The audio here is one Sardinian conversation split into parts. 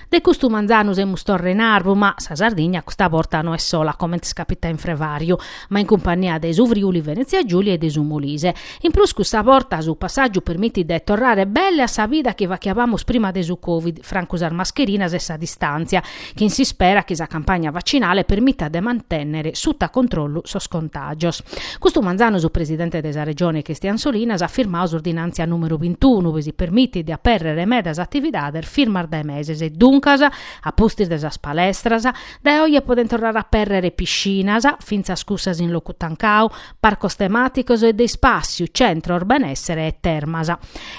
De custu manzanu semus torra in arbu, ma sa Sardigna custa borta no est sola comente est capitau in frevàriu, ma in cumpannia de su Friuli Venètzia Giùlia e de su Molise. In prus custa borta su passàgiu permitit de torrare belle a sa vida chi fachiabamus prima de su Covid, francu sas mascherinas e sa distàntzia, chin s'ispera chi sa campagna vacinale permitat de mantènnere suta controllu sos contàgios. Custu manzanu su presidente de sa Regione Christian Solinas at firmadu s'ordinàntzia nùmeru bintunu ue si permitit de apèrrere medas atividades firmas dae meses e duncas, a pustis de sas palestras, dae oje podent torrare a apèrrere piscinas, fintzas cussas in locu tancadu, parcos temàticos e de ispàssiu, centros benèssere e termas.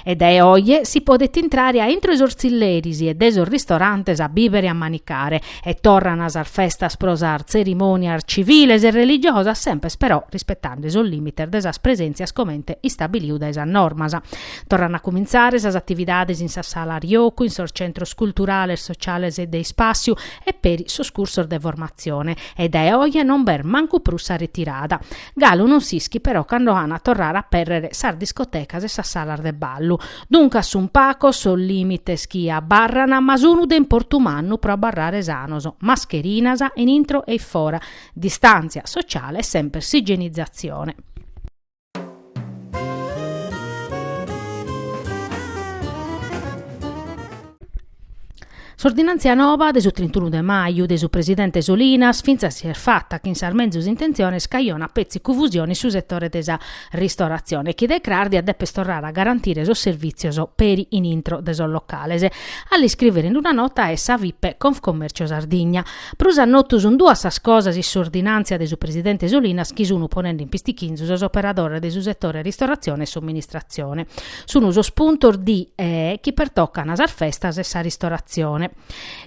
E dae oje si podet intrare a intro 'e sos tzilleris e de sos ristorantes a bìbere e a manicare. E torran sas festas pro sas tzerimònias civiles e religiosas, semper però rispetande sos lìmites de sas presèntzias comente istabiliu dae sas normas. Torran a cumintzare sas atividades in sas salas jocu, in sos centros culturales, sociales e de ispàssiu e peri sos cursos de formatzione. E dae oje non b'est mancu prus sa retirada. Galu non s'ischit però cando an a torrare a apèrrere sas discotecas e sas salas de ballu. Duncas sunt pacos sos lìmites chi abarran, ma sun de importu mannu pro abarrare sanos, mascherinas in intro e fora, distàntzia sociale e semper s'igienizatzione. S'ordinàntzia noba de su trintunu de maju de su presidente Solinas, fintzas si est fata chin sas menzus intentziones, cajonat petzi cufusione in su setore de sa ristoratzione, chi dae cras diat deper torrare a garantire sos servìtzios peri in intro de sos locales. A l'iscrìvere in una nota est sa Fipe Confcommercio Sardigna. Prus a notu sunt duas sas cosas in s'ordinàntzia de su presidente Solinas chi sunt ponende in pistichinzu sos operadores de su setore ristoratzione e somministratzione. Sunu sos puntos D e E chi pertocan sas festas e sa ristoratzione.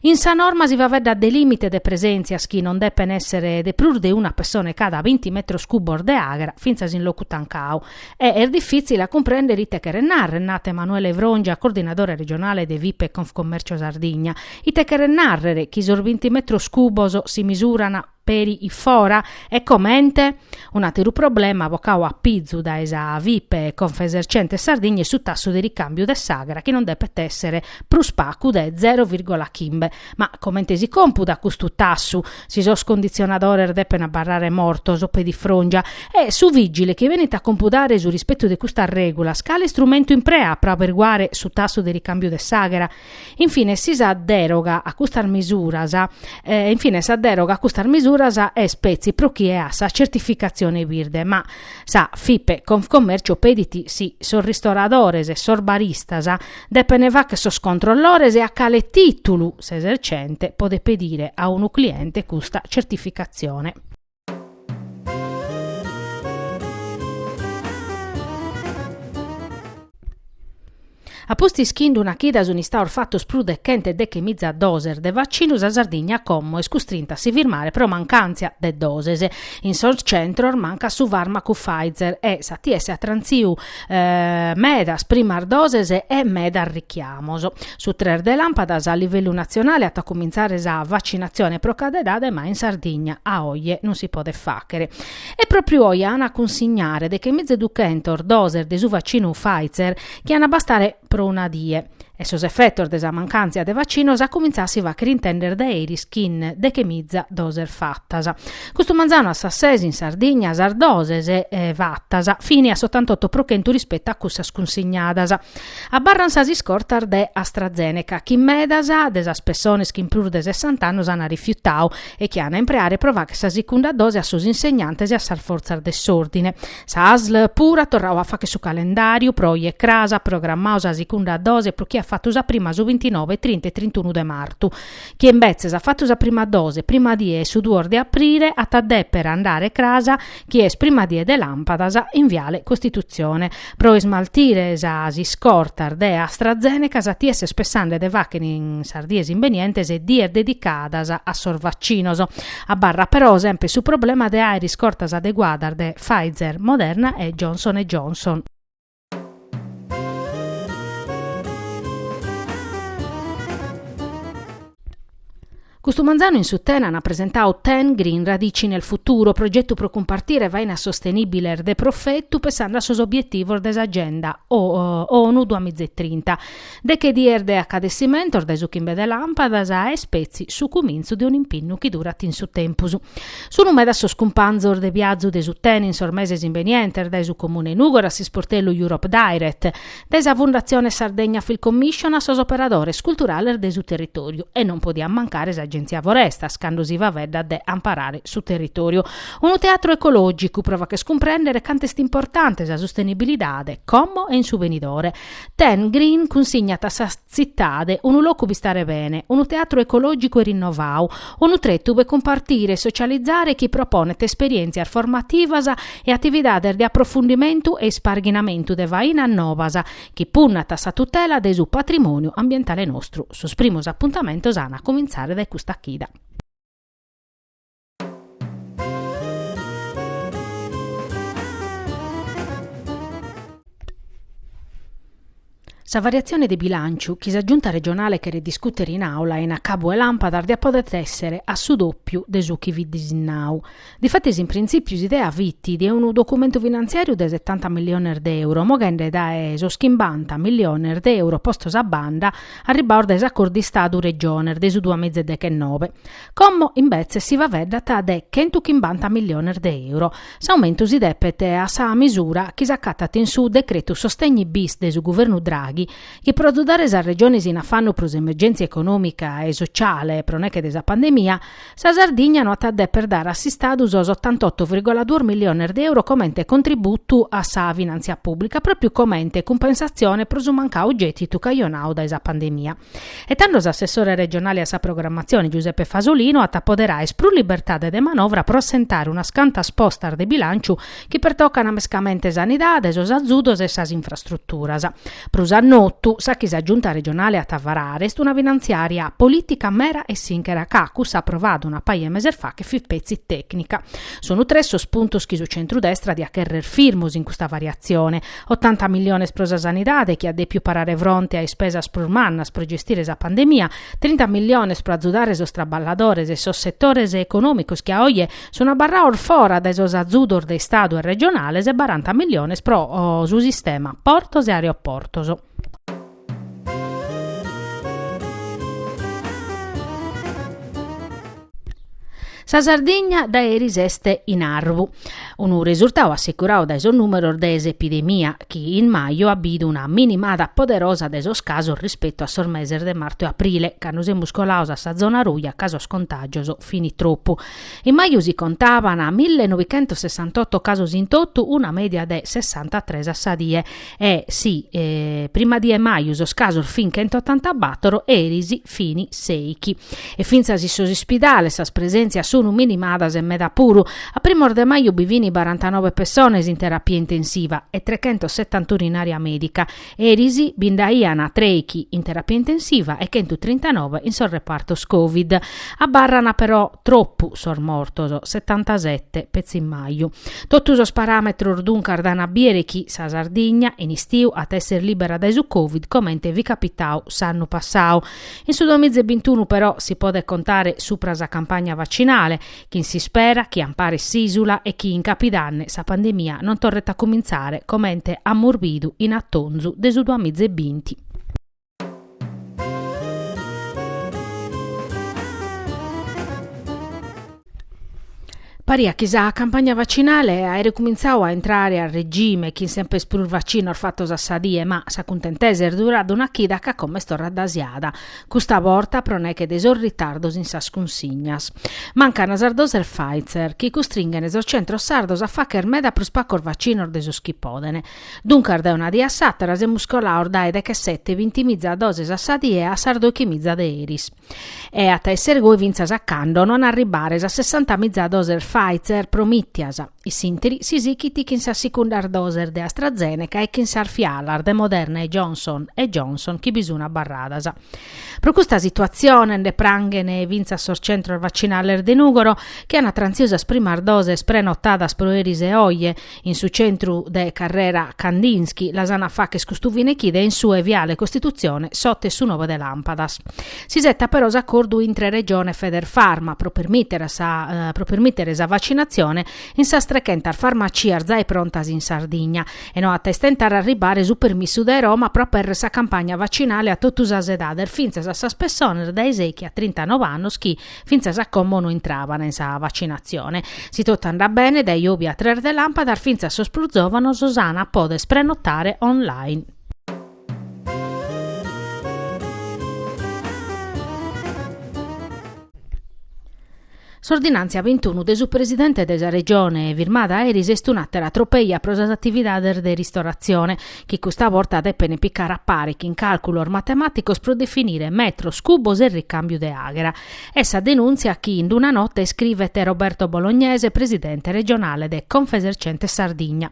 In sa norma si faeddat de lìmite de presèntzias chi non depen èssere de prus de una pessone cada binti metros cubos de àghera, fintzas in locu tancau. E est difìtzile a cumprèndere ite cheret nàrrere, nat Emanuele Frongia, coordinadore regionale de Fipe Confcommercio Sardigna. Ite cheret nàrrere chi sos binti metros cubos si misuran peri iffora? E comente? Un'àteru problema bocau a pizu dae sa Fipe Confesercentes Sardigna est su tassu de ricàmbiu de s'àghera chi non depet èssere prus pacu de zero vìrgola chimbe. Ma comente si compudat custu tassu si sos conditzionadores depen abarrare mortos, pedit Frongia? E su vìgile chi benit a compudare su rispetu de custas règulas cale istrumentu impreat pro aberguare su tassu de ricàmbiu de s'àghera? Infines si sa dèroga a custas misuras infines sa dèroga a custas misuras est petzi pro chie at sa certificatzione birde, ma sa Fipe Confcommercio pedit si sos ristoradores e sos baristas depen fagher sos controllores e a cale tìtulu s'esercente podet pedire a unu cliente custa certificatzione. A pustis chi in una chida sun istados fatos prus de chentedechemiza doses de vacinu, sa Sardigna como est custrinta a si firmare pro mancàntzia de doses. In sos centros mancat su fàrmacu Pfizer e s'ATS at trantziu medas primas doses e medas richiamos. Su tres de làmpadas a livellu natzionale at a cumintzare sa vacinatzione pro cada edade ma in Sardigna a oje non si podet fàghere. E pròpriu oje an a cunsignare dechemiza e duchentos doses de su vacinu Pfizer chi an a bastare pro una die. E sos efetos de sa mancàntzia de vacinos at cumintzadu a si fàghere intèndere dae eris chin dechemiza doses fatas. Custu manzanu a sas ses in Sardigna sas doses fatas fini a s'otantoto pro chentu rispetu a cussas cunsignadas. Abarran sas iscortas de AstraZeneca chi medas de sas pessones chin prus de sessant'annos an rifiutadu e chi an a impreare pro fàghere sa sicunda dose a sos insegnantes e a sas fortzas de s'òrdine. Sa ASL puru at torradu a fàghere su calendàriu pro oje e cras, at programmadu sa sicunda dose pro chie at fatu sa prima su bintinoe, trinta e trintunu de martu. Chie imbetzes at fatu sa prima dose prima die 'e su duos de aprile at a dèpere andare cras chi est prima die de làmpadas in viale Costitutzione. Pro ismaltire sas iscortas de AstraZeneca s'ATS est pessande de fàghere in sas dies imbenientes dies dedicadas a sos vacinos. Abarrat però semper su problema de àere iscortas adeguadas de Pfizer, Moderna e Johnson e Johnson. Custu manzanu in su TEN an presentadu TEN Green Radici nel Futuro, progetu pro cumpartire fainas sostenìbiles de profetu pessande a sos obietivos de s'Agenda ONU duamiza e trinta. Deche dies de acadessimentos dae su chimbe de làmpadas est petzi su cumintzu de un'impinnu chi durat in su tempus. Sunu medas sos cumpanzos de viazu de su TEN in sos meses imbenientes, dae su Comune 'e Nùgoro a s'isportellu Europe Direct, Dae sa Fundatzione Sardegna Film Commission a sos operadores culturales de su territòriu e non podiat mancare s'Agentzia Forestas cando si faeddat de amparare su territòriu. Unu teatru ecològicu pro fagher cumprèndere cantu est importante sa sustenibilidade como e in su benidore. Ten Green cunsignat a sa tzitade unu locu pro istare bene, unu teatru ecològicu e rinnovadu, unu tretu pro cumpartire e socializare chi proponet esperièntzias formativas e atividades de aprofundimentu e isparghinamentu de fainas novas chi punnant a sa tutela de su patrimòniu ambientale nostru. Sos primos apuntamentos an a cumintzare dae custa chida. Sa variatzione de bilànciu chi sa Giunta regionale cheret discùtere in àula in acabu 'e làmpadas diat podet èssere a su dòpiu de su chi fit disinnadu. Difatis in printzìpiu s'idea fit de unu documentu finantziàriu de setanta milliones de euro, moghende dae sos chimbanta milliones de euro postos a banda arribbados dae s'acordu Istadu-Regiones de su duamiza e dechenobe. Como, imbetzes, si faeddat de chentuchimbanta milliones de euro. S'aumentu si depet a sa misura chi s'acatat in su decretu Sostegni bis de su guvernu Draghi, chi pro azudare sas regiones in afannu pro s'emergèntzia econòmica e sociale pro neche de sa pandemia, sa Sardigna no at a deper dare a s'Istadu sos otantotto virgola duos milliones de euro comente contributu a sa finàntzia pùblica, pròpiu comente cumpensatzione pro su mancadu gètitu cajonadu dae sa pandemia. E tando s'assessore regionale a sa programmatzione Giuseppe Fasolino at a poderare prus libertade de manovra pro assentare unas cantas postas de bilànciu chi pertocan mescamente sanidade, sos azudos e sas infrastruturas. Prus a notu, sa chi sa Giunta regionale at a varare est una finantziària polìtica mera e sìnchera ca cussa aprovada una paja 'e meses faghet fit petzi tècnica. Sunu tres sos puntos chi su centrudestra diat cherrer firmos in custa variatzione, Otanta milliones pro sa sanidade, chi at dèpiu parare fronte a ispesas prus mannas pro gestire sa pandemia, trinta milliones pro azudare sos traballadores e sos setores econòmicos chi a oje sun abarrados fora dae sos azudos de Istadu e regionales e baranta milliones pro su sistema portos e aeroportos. Sa Sardigna dae eris est in arbu. Unu resurtadu assicuradu dae sos nùmeros de s'epidemia, chi in maju at bidu una minimada poderosa de sos casos rispetu a sos meses de martu e aprile, cando semus colados a sa zona ruja ca sos contàgios fin tropu. In maju si contaban millenovichentosessantotto casos in totu, una mèdia de sessantatres a sa die. E si prima die 'e maju sos casos fin chentottantabatoro, eris fin seichi. E fintzas in sos ispidales sas presèntzias sunu minimadas e meda puru. A primos de maju bi fin barantanobe pessones in terapia intensiva e trechentosetantunu in area mèdica. Eris bi nd'aian treichi in terapia intensiva e chentutrintanove in sos repartos Covid. Abarran però tropu sos mortos, setantasete petzi in maju. Totu sos paràmetros duncas dan a bìere chi sa Sardigna in istiu at a èssere lìbera dae su Covid comente fit capitadu s'annu passadu. In su duamiza e bintunu però si podet contare supra sa campagna vacinale, chin s'ispera chi amparet s'ìsula e chi in capidanne sa pandemia non torret a cumintzare comente amus bidu in atonzu de su duamiza e binti. Pariat chi sa campagna vacinale aeret cumintzadu a intrare a regime chin semper prus vacinos fatos a sa die, ma sa cuntentesa est durada una chida ca como est torra addasiada, custa borta pro neche de sos ritardos in sas cunsignas. Mancan sas doses Pfizer, chi custringhen sos centros sardos a fagher meda prus pacos vacinos de sos chi poden. Duncas dae una die a s'àtera semus colados dae dechesete bintimiza doses a sa die a sas doichimiza de eris. E at a esser goi fintzas a cando no an a arribbare sas sessantamiza doses Pfizer. Pfizer promìtias. In s'ìnteri si sichit chin sas sicundas doses de AstraZeneca e chin sas fialas de Moderna e Johnson e Johnson chi bi sun abarradas. Pro custa situatzione nde pranghen fintzas sos centros vacinales de Nùgoro chi an trantziu sas primas doses prenotadas pro eris e oje in su centru de carrera Kandinsky las an a fagher custu fine chida e in su 'e Viale Costitutzione s'oto e su noe de làmpadas. S'isettat però s'acordu intre Regione e Federfarma pro permìtere sa pro permìtere sa vacinatzione in sas trechentas farmacias zai prontas in Sardigna e no at a istentare a arribare su permissu dae Roma pro aperrer sa campagna vacinale a totu sas edades fintzas a sas pessones dae seichi a trintanoe annos chi fintzas a como no intraban in sa vacinatzione. Si totu andat bene dae jòbia tres de làmpadas fintzas sos prus zòvanos s'an a poder prenotare online. S'ordinàntzia bintunu de su presidente de sa Regione firmada eris est un'àtera tropeia pro sas atividades de ristoratzione, chi custa borta depent picare a pare chin càlculos matemàticos pro definire metros cubos e ricàmbiu de àghera. Est sa denùntzia chi in una nota iscrivet Roberto Bolognese, presidente regionale de Confesercenti Sardigna.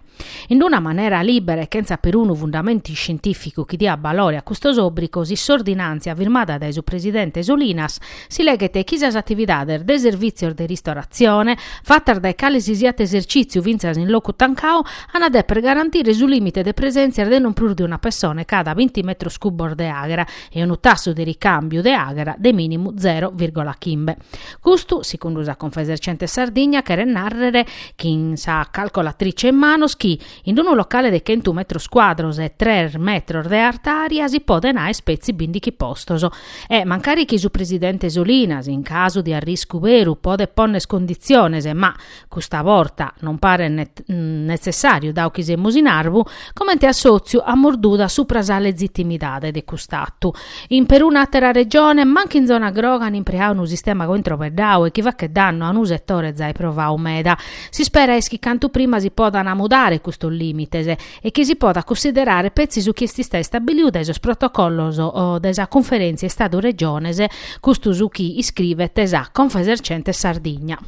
In una manera lìbera e chentza perunu fundamentu iscientìficu chi diat balore a custos òbrigos, in s'ordinàntzia firmada dae su presidente Solinas si leghet chi sas atividades de servìtzios de ristoratzione, fatas dae cale si siat esercìtziu fintzas in locu tancau, an a dèpere garantire su lìmite de presèntzias de non prus de una pessone cada binti metros cubos de àghera e unu tassu de ricàmbiu de àghera de mìnimu zero vìrgola chimbe. Custu, segundu sa Confesercenti Sardigna, cheret nàrrere chin sa calcolatrice in manos chi, in unu locale de chentu metros cuadros e tres metros de artària si poden aer petzi bìndichi postos. E, mancari chi su presidente Solinas, in casu de arriscu beru, podet ponner conditziones, ma custa borta non paret netzessàriu dau chi semus in arbu, comente assòtziu amus dudas supra sa lezitimidade de cust'atu. In peruna àtera regione, mancu in zona groga an impreau unu sistema goi introbeddau e chi fachet dannu a unu setore zai provau meda. S'ispera est chi cantu prima si podan mudare custos lìmites e chi si podat cunsiderare petzi su chi est istau istabiliu dae sos protocollos de sa Cunferèntzia Istadu-Regiones, custu su chi iscrivet sa Confesercenti Sardigna.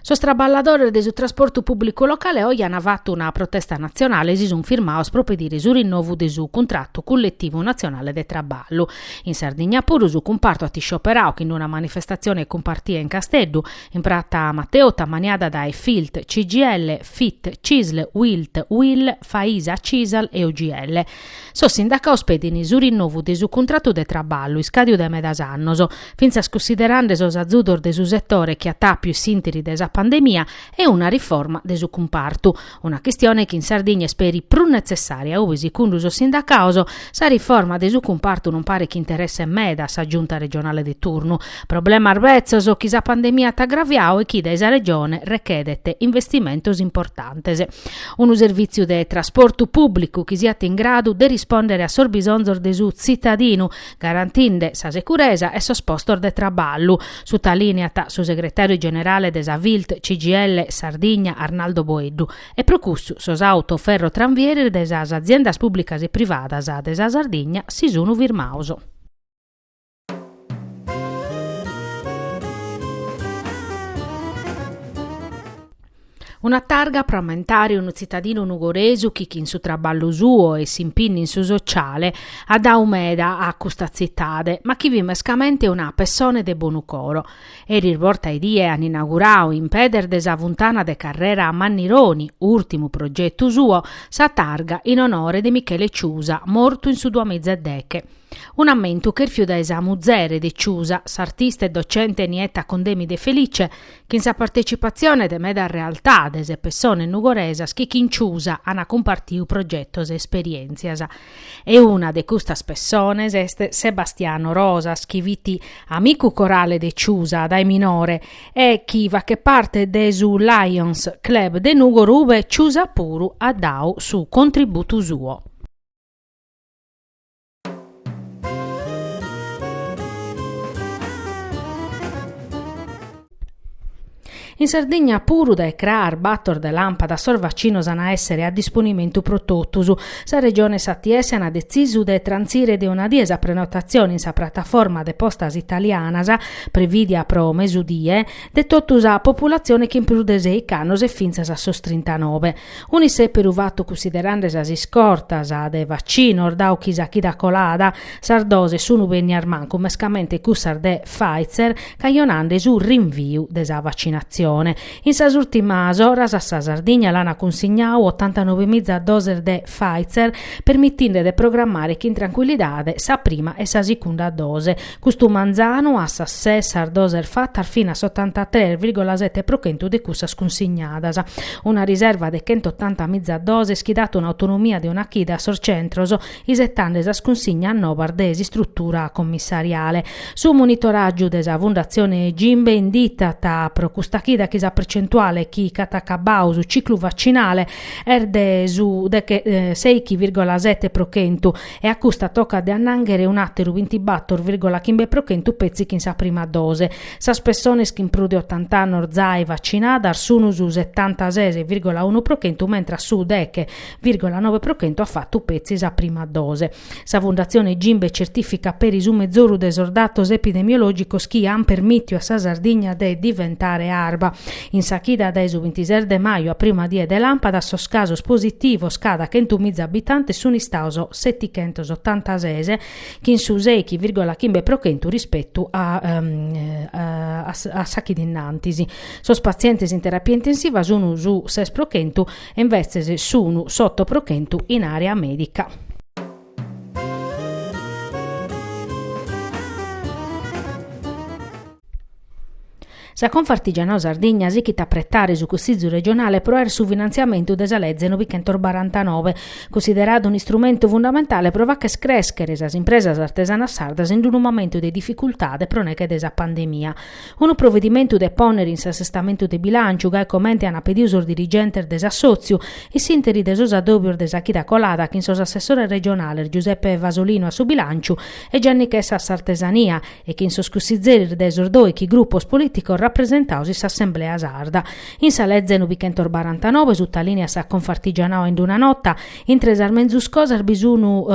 Sos traballadores de su trasportu pùblicu locale oje ant fatu una protesta natzionale e si sunt firmados pro pedire su rinnovu de su cuntratu culletivu natzionale de traballu. In Sardigna puru su cumpartu at iscioperadu chin una manifestatzione cumpartia in Casteddu, in prata Matteotti ammaniada dae Filt, CGIL, Fit, Cisl, Uilt, Uil, Faisa, Cisal e UGL. Sos sindacados pedin su rinnovu de su cuntratu de traballu iscadiu dae medas annos, fintzas cussiderande sos azudos de su setore chi at àpiu in s'ìnteri de sa pandemia e una riforma de su cumpartu. Una chistione chi in Sardigna est peri prus netzessària ue, sicundu sos sindacados, sa riforma de su cumpartu non paret chi interesset meda a sa Giunta regionale de turnu. Problemas betzos chi sa pandemia at agraviadu e chi dae sa Regione rechedent investimentos importantes. Unu servìtziu de trasportu pùblicu chi siat in gradu de rispòndere a sos bisonzos de su tzitadinu, garantinde sa securesa e sos postos de traballu, sutalìniat su segretàriu generale de sa Filt CGIL Sardigna Arnaldo Boeddu. E pro cussu sos autoferrotranvieris de sas aziendas pùblicas e privadas de sa Sardigna si sunt firmados. Una targa pro ammentare unu tzitadinu nugoresu chi chin su traballu suo e s'impinnu in su sociale at dadu meda a custa tzitade, ma chi fit mescamente una pessone de bonu coro. Eris borta 'e die an inauguradu in pedes de sa funtana de carrera Mannironi, ùrtimu progetu suo, sa targa in onore de Michele Ciusa, mortu in su duamiza e deche. Un'ammentu chèrfiu dae sa muzere de Ciusa, s'artista e docente Nietta Condemi De Felice, chin sa partecipatzione de medas realtades e pessones nugoresas chi chin Ciusa an cumpartiu progetos e esperièntzias. E una de custas pessones est Sebastiano Rosas, chi fit amicu corale de Ciusa dae minore e chi fachet parte de su Lions Club de Nùgoro ube Ciusa puru at dadu su contributu suo. In Sardigna puru dae cras bator de làmpadas sos vacinos an a èssere a disponimentu pro totus. Sa Regione e s'ATS an detzisu de trantzire de una die sa prenotatzione in sa prataforma de Postas Italianas, prevìdia pro mesudie, de totu sa populatzione chin prus de sèich'annos e fintzas a sos trintanobe. Un'issèperu fatu cunsiderande sas iscortas de vacinos, dau chi sa chida colada sas doses sunu bennias mancu, mescamente cussas de Pfizer, cajonande su rinviu de sa vacinatzione. In sas ùrtimas oras a sa Sardigna l'ant cunsignadu otantanovemiza doses de Pfizer, permitinde de programmare chin trancuillidade sa prima e sa sicunda dose. Custu manzanu a sas ses sas doses fatas fin a s'otantatres virgola sete pro chentu de cussas cunsignadas. Una riserva de chentotantamiza doses chi dat un'autonomia de una chida a sos centros isetande sas cunsignas nobas de s'istrutura commissariale. Su monitoràgiu de sa Fundatzione Gimbe inditat pro custa chida chi sa percentuale chi ch'at acabadu su ciclu vacinale est de su de seichi virgola sete pro chentu e a custa tocat de annànghere un'àteru bintibator virgola chimbe pro chentu petzi chin sa prima dose. Sas pessones chin prus de otant'annos zai vacinadas sun su setantases virgola unu pro chentu mentras su deche virgola nobe pro chentu at fatu petzi sa prima dose. Sa Fundatzione Gimbe certificat peri su mezoru de sos datos epidemiològicos chi ant permìtiu a sa Sardigna de diventare arba. In sa chida dae su bintises de maju a prima die de làmpadas sos casos positivos cada chentumiza abitantes sunt istados setichentosotantases, chin su seichi virgola chimbe pro chentu rispetu a a sa chida innantis. Sos patzientes in terapia intensiva sun su ses pro chentu e invetzes sun s'oto pro chentu in àrea mèdica. Sa Confartigianao Sardigna sichit a apretare su Cussizu regionale pro aer su finantziamentu de sa leze novichentobarantanobe, cunsideradu un'istrumentu fundamentale pro fagher crèschere sas impresas artesanas sardas in unu mamentu de dificultade pro neghe de sa pandemia. Unu provedimentu de pònnere in s'assestamentu de bilànciu, gai comente ant pedidu sos dirigentes de s'assòtziu, in s'ìnteri de sos adòbios de sa chida colada chin sos assessores regionales Giuseppe Fasolino a su bilànciu e Gianni Chessa a s'artesania e chin sos cussizeris de sos dòichi grupos polìticos rapresentados in s'Assemblea sarda. In sa leze novichentobarantanobe sutalìniat sa Confartigianao in una nota, intre sas menzus cosas bi sun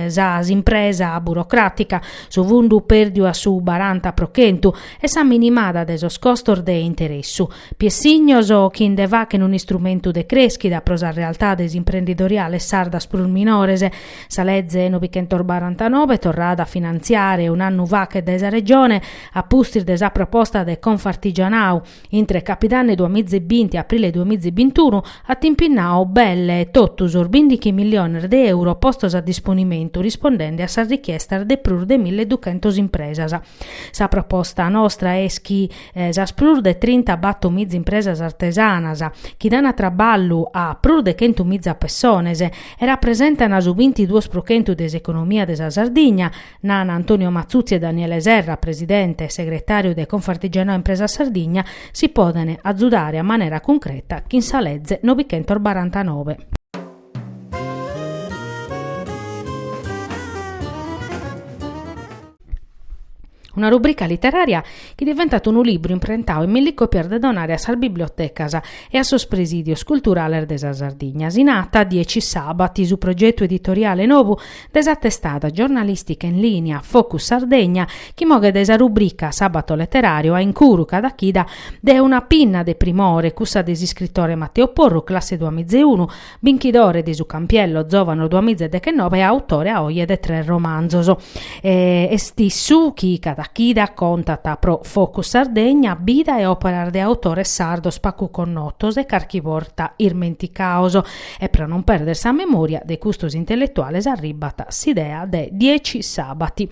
sa simpresa burocràtica, su fundu pèrdiu a su baranta pro chentu e sa minimada de sos costos de interessu. Piessignos chi nde faghen un'istrumentu de crèschida pro sas realtades imprendidoriales sardas prus minores. Sa leze novichentobarantanobe, torrada a finantziare un'annu faghet dae sa Regione, a pustis de sa proposta de Confartigianao, Intre capidanne duamizebinti e aprile duamizebintunu at impinnadu belle totu sos bìndighi milliones de euro postos a disponimentu rispondende a sas richiestas de prus de milleduchentos impresas. Sa proposta nostra est chi sas prus de trintabator-miza impresas artesanas, chi dan traballu a prus de chentumiza pessones e rapresentan su bintiduos pro chentu de s'economia de sa Sardigna, Nan Antonio Matzutzi e Daniele Serra, presidente e segretàriu de Confartigianao Impresas Sardigna, si poden azudare a manera cuncreta chin sa leze novichentobarantanobe. Una rubrica literària chi diventat unu libru imprentadu in milli còpias de donare a sas bibliotecas e a sos presìdios culturales de sa Sardigna. Si nat Dieci Sabati, su progetu editoriale nou de sa testada giornalìstica in lìnia Focus Sardegna chi moghet dae sa rubrica Sabato Letterario a incuru cada chida de una pinna de primore, cussa de s'iscritore Matteo Porru, classe duamiza e unu, binchidore de su Campiello Zòvanos duamiza e dechenobe e autore a oje de tres romanzos. Est issu chi cada chida contat pro Focus Sardegna bida e òperas de autores sardos pagu connotos e carchi borta ismenticados. E pro non perder sa memòria de custos intelletuales arribat s'idea de Dieci Sabati.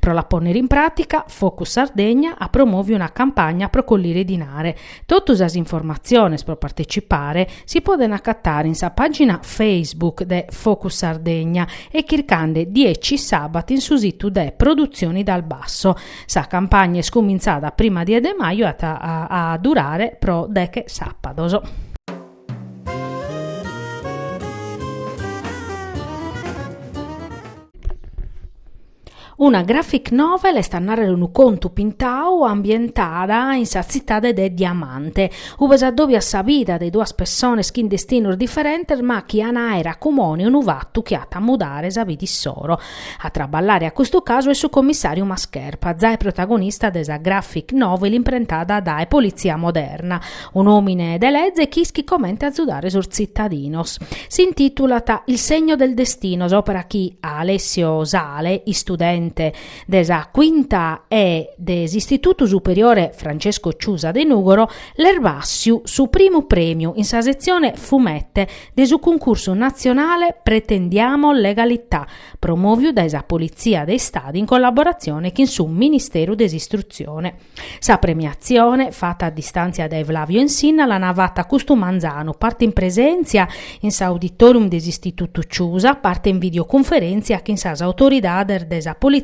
Pro la pònnere in pràtica, Focus Sardegna at promòviu una campagna pro collire dinare. Totu sas informatziones pro partecipare si poden acatare in sa pàgina Facebook de Focus Sardegna e chircande Dieci Sabati in su situ de Produzioni dal Basso. Sa campagna est cumintzada prima die de maju e at a durare pro deche sàpados. Una graphic novel est a nàrrere unu contu pintadu ambientada in sa tzitade de Diamante, ue s'addòbiat sa vida de duas pessones chin destinos diferentes ma chi an a àere a cumone unu fatu chi at a mudare sa vida issoro. A traballare a custu casu est su commissàriu Mascherpa, zai protagonista de sa graphic novel imprentada dae Polizia Moderna, un'òmine de leze chi ischit comente azudare sos tzitadinos. S'intìtulat Il segno del destino, s'òpera chi a Alessio Sale, istudente de sa quinta E de s'Istitutu Superiore Francesco Ciusa de Nùgoro, l'est bàssiu su primu prèmiu in sa setzione Fumette de su cuncursu natzionale Pretendiamo legalità, promòviu dae sa Politzia de Istadu in collaboratzione chin su Ministeru de s'Istrutzione. Sa premiatzione, fata a distàntzia dae Flavio Insinna, l'ana fata custu manzanu, parte in presèntzia in s'auditorium de s'Istitutu Ciusa, parte in videocunferèntzia chin sas autoridades de sa politzia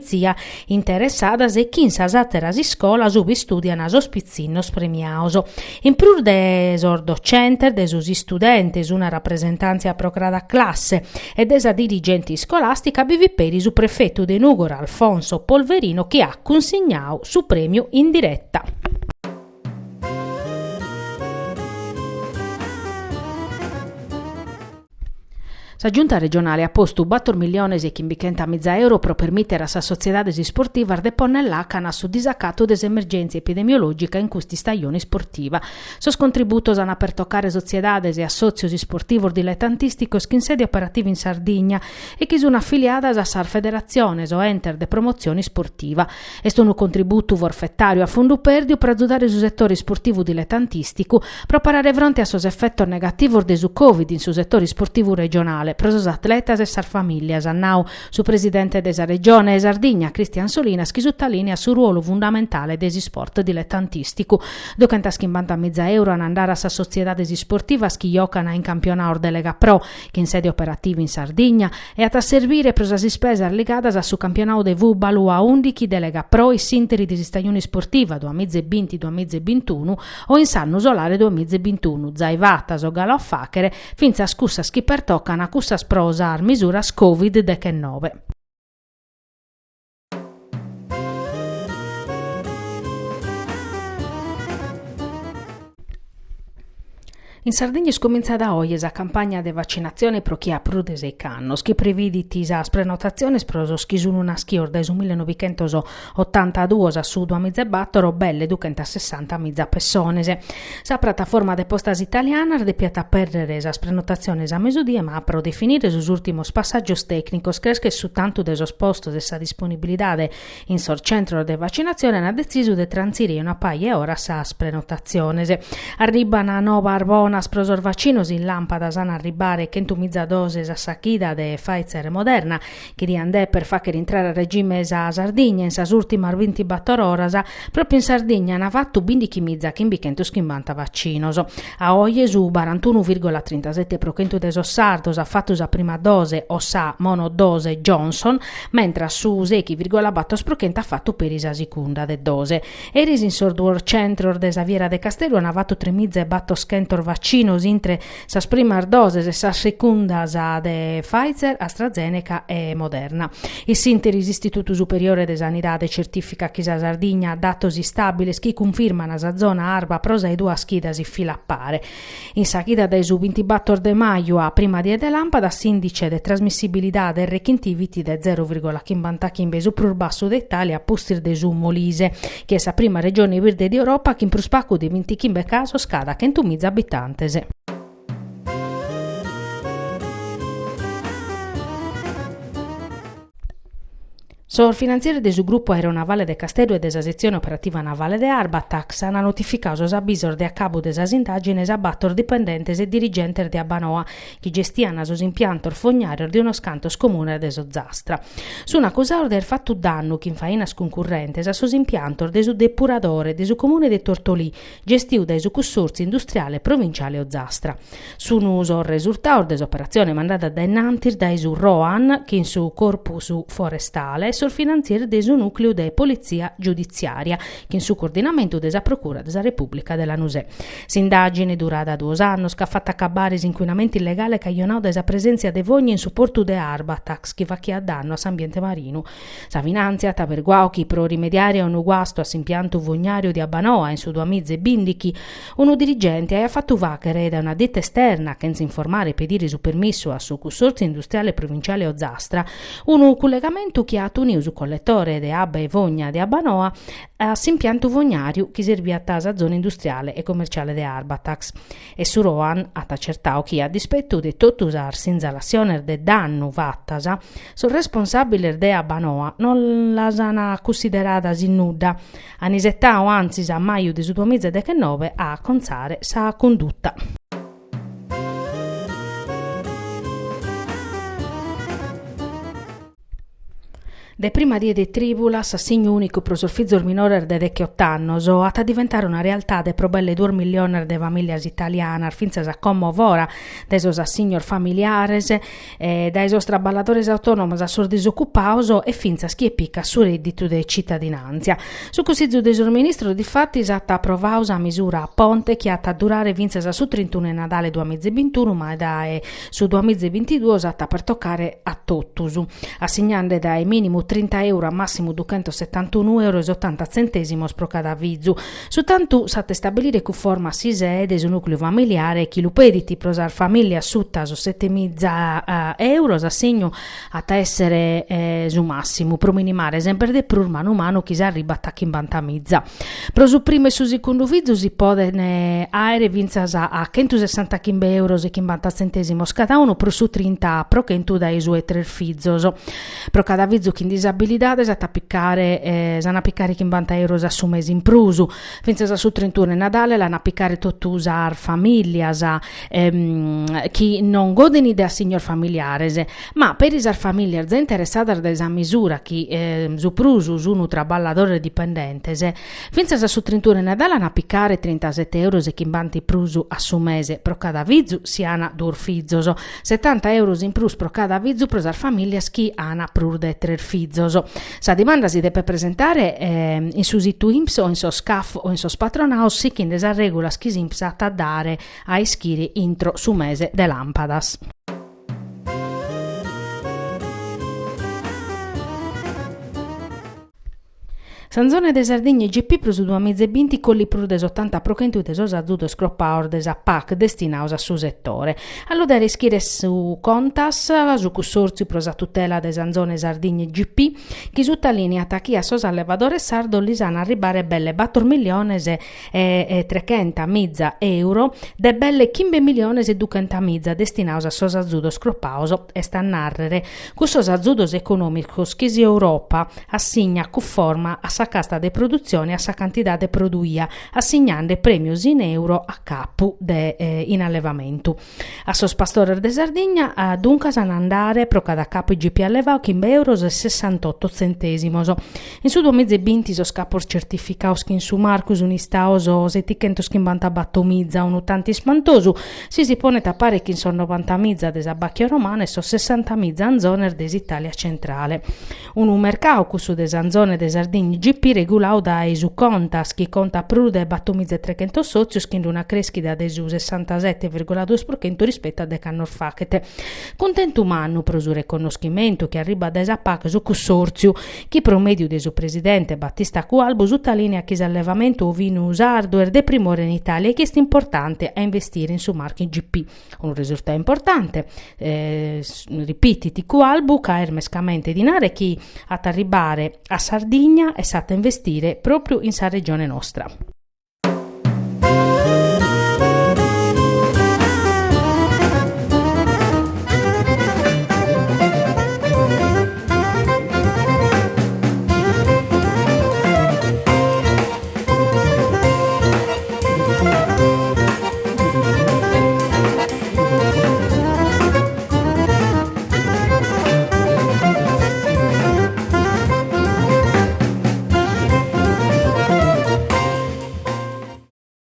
interessadas e chin sas àteras iscolas ube istùdian sos pitzinnos premiados. In prus de sos docentes, de sos istudentes, una rapresentàntzia pro cada classe, e de sa dirigente iscolàstica bi fit peri su prefetu de Nùgoro Alfonso Polverino chi at cunsignadu su prèmiu in direta. Sa Giunta regionale at postu bator milliones e chimbichentamiza euro pro permìtere a sas sotziedades isportivas de pònnere làcana a su disacatu de s'emergèntzia epidemiològica in custa istajone isportiva. Sos contributos an a pertocare sotziedades e assòtzios isportivos diletantìsticos chin sede operativa in Sardigna e chi sun afiliadas a sas federatziones o entes de promotzione isportiva. Est unu contributu forfetàriu a fundu pèrdiu pro azudare su setore isportivu diletantìsticu pro parare fronte a sos efetos negativos de su Covid in su setore isportivu regionale pro sos atletas e sas famìlias, at nau su presidente de sa Regione Sardigna, Christian Solinas, chi sutalìniat su ruolu fundamentale de s'isport diletantìsticu. Duchentaschimbantamìza euro an a andare a sas sotziedades isportivas chi jocan in campionados de Lega Pro, chin sede operativa in Sardigna, e at a servire pro sas ispesas ligadas a su campionadu de fùbalu a ùndichi de Lega Pro in s'ìnteri de s'istajone isportiva duamiza e binti duamiza e bintunu o in s'annu solare duamiza e bintunu, zai fatas o galu a fàchere, fintzas cussas chi pertocan cussas pro sas misuras Covid dechenobe. In Sardigna est cumintzada oje sa campagna de vacinatzione pro chie at prus de seich'annos, chi previdit sas prenotatziones pro sos chi sun naschios dae su millenovichentosottantaduos a su duamizaebatoro, belle duchentassessantamiza pessones. Sa prataforma de Postas Italianas depiat apèrrere sas prenotatziones a mesudie ma pro definire sos ùrtimos passàgios tècnicos creschet su tantu de sos postos e sa disponibilidade in sos centros de vacinatzione ant detzisu de trantzire una paja 'e oras sas prenotatziones. Arribant novas bonas pro sos vacinos, in làmpadas an a arribbare chentumiza doses a sa chida de Pfizer e Moderna, chi diant dèpere fàghere intrare a regime sa Sardigna in sas ùrtimas bintibator oras, pròpiu in Sardigna ant fatu bindichimiza chimbichentuschimbanta vacinos. A oje su barantunu vìrgola trintasete pro chentu de sos sardos at fatu sa prima dose o sa monodose Johnson, mentras su seichi vìrgola bator pro chentu at fatu peri sa sicunda de dose. Eris in sos duos centros de sa Fiera de Casteddu ant fatu tremiza e batoschentos vacinos intre sas primas doses e sas secundas de Pfizer, AstraZeneca e Moderna. In s'ìnteri s'Istitutu Superiore de Sanidade certificat chi sa Sardigna at datos istàbiles chi cunfirman sa zona arba pro sa 'e duas chidas in fila a pare. In sa chida dae su bintibator de maju a prima die de làmpadas s'ìndice de trasmissibilidade R chinti fit de zero vìrgola chimbantachimbe, su prus bassu de Itàlia a pustis de su Molise, chi est sa prima regione birde de Europa chin prus pacu de bintichimbe casos cada chentumiza abitantes. Sos finantzieres de su Grupu Aeronavale de Casteddu e de sa Setzione Operativa Navale de Arbatax ant notificadu sos abisos de acabu de sas indàgines a bator dipendentes e dirigentes de Abbanoa chi gestiant sos impiantos fognàrios de unos cantos comunes de s'Ozastra. Sunt acusados de aer fatu dannu chin fainas cuncurrentes a sos impiantos de su depuradore de su comune de Tortolì, gestiu dae su Cussòrtziu Industriale Provinciale Ozastra. Sunt sos resurtados de s'operatzione mandada dae innantis dae su Roan chin su Corpus Forestale. sos finantzieris de su nùcleu de politzia giuditziària, chin su coordinamentu de sa Procura de sa Repùblica de Lanusè. S'indàgine, durada duos annos, ch'at fatu acabbare s'incuinamentu illegale cajonadu dae sa presèntzia de fogna in su portu de Arbatax chi fachiat dannu a s'ambiente marinu. Sa finàntzia at averguadu chi pro rimediare a unu guastu a s'impiantu fognàriu de Abbanoa in su duamiza e bìndichi, unu dirigente aiat fatu fàghere dae una dita esterna, chentza informare e pedire su permissu a su Cussòrtziu Industriale Provinciale Ozastra, unu cullegamentu chi at unidu su colletore de abba 'e fogna de Abbanoa a s'impiantu fognàriu chi serbiat sa zona industriale e commerciale de Arbatax. E su Roan at acertadu chi, a dispetu de totu sas sinzalassiones de dannu fatas, sos responsàbiles de Abbanoa non las an cussideradas in nudda. An isetadu antzis a maju de su duamiza e dechenobe a acontzare sa cunduta. De prima die de trìbulas, s'assignu ùnicu pro sos fizos minores de decheot'annos at a diventare una realtade pro belle duos milliones de famìlias italianas, fintzas a como fora dae sos assignos familiares, dae sos traballadores autònomos a sos disocupados e fintzas chie picat su rèdditu de citadinàntzia. Su Cussizu de sos Ministros difatis at aprovadu sa misura a ponte chi at a durare fintzas a su trintunu 'e Nadale duamiza e bintunu ma dae Su duamiza e bintiduos at a pertocare a totus, assignende dae mìnimu trinta euro a màssimu duchentossetantunu euro e otanta tzentèsimos pro cada fizu. Su tantu s'at a istabilire cunforma a s'ISEE de su nùcleu familiare chi lu pedit pro sas famìlias suta sos setemiza euro s'assignu at a èssere su màssimu pro minimare semper de prus manu manu chi s'arribat a chimbantamiza. Pro su primu e su segundu fizu si poden àere fintzas a chentusessantachimbe euros e chimbanta tzentèsimos cada unu prus su 30% dae su 'e tres fizos. Pro cada fizu chin disabilidade s'at a picare s'an a picare chimbanta euros a su mese in prus. Fintzas a su trintunu 'e Nadale l'an a picare totu sas famìlias chi non godin de assignos familiares, ma peri sas famìlias già interessadas dae sa misura chi su prus sun traballadores dipendentes, fintzas a su trintunu 'e Nadale an a picare trintasete euros e chimbanta in prus a su mese pro cada fizu si an duos fizos, setanta euros in prus pro cada fizu pro sas famìlias chi an prus de tres fizos. Sa dimanda si depet presentare in su situ INPS o in sos CAF o in sos patronados sighende sas règulas chi s'INPS at a dare a ischire intro su mese de làmpadas. S'anzone de Sardigna IGP pro su duamiza e binti collit prus de s'otanta pro chentu de sos azudos cropados de sa PAC destinados a su setore. A lu dare a ischire su Contas, su Cussòrtziu pro sa tutela de s'anzone Sardigna IGP, chi sutalìniat chi a sos allevadores sardos lis an a arribare belle bator milliones e trechentamiza euro de belle chimbe milliones e duchentamiza destinados a sos azudos cropados, est a nàrrere cussos azudos econòmicos chi s'Europa assignat cunforma a sa casta de produtzione e a sa cantidade produia, assignende prèmios in euro a capu de in allevamentu. A sos pastores de Sardigna duncas an a andare pro cada capu IGP allevadu chimbe euros e sessantotto tzentèsimos. In su duamiza e binti sos capos certificados chin su marcu sun istados setichentoschimbantabattomiza, unu tantu ispantosu si si ponet a pare chin sos novantamiza de sa Bacchia Romana e sos sessantamiza anzones de s'Italia centrale. Unu mercadu, cussu de s'anzone de Sardigna IGP, reguladu dae su Contas, chi contat prus de batomiza e trechentos sòtzios, chin una crèschida de su sessantasete virgola duos pro chentu rispetu a dech'annos faghet. Cuntentu mannu pro su reconnoschimentu chi arribat dae sa PAC su Cussòrtziu, chi pro mèdiu de su presidente Battista Cualbu sutalìneat chi s'allevamentu ovinu sardu est de primore in Itàlia e chi est importante a investire in su marchiu IGP. Unu resurtadu importante, ripitit Cualbu, ca est mescamente dinare chi at a arribbare a Sardigna e s'at a investire pròpriu in sa regione nostra.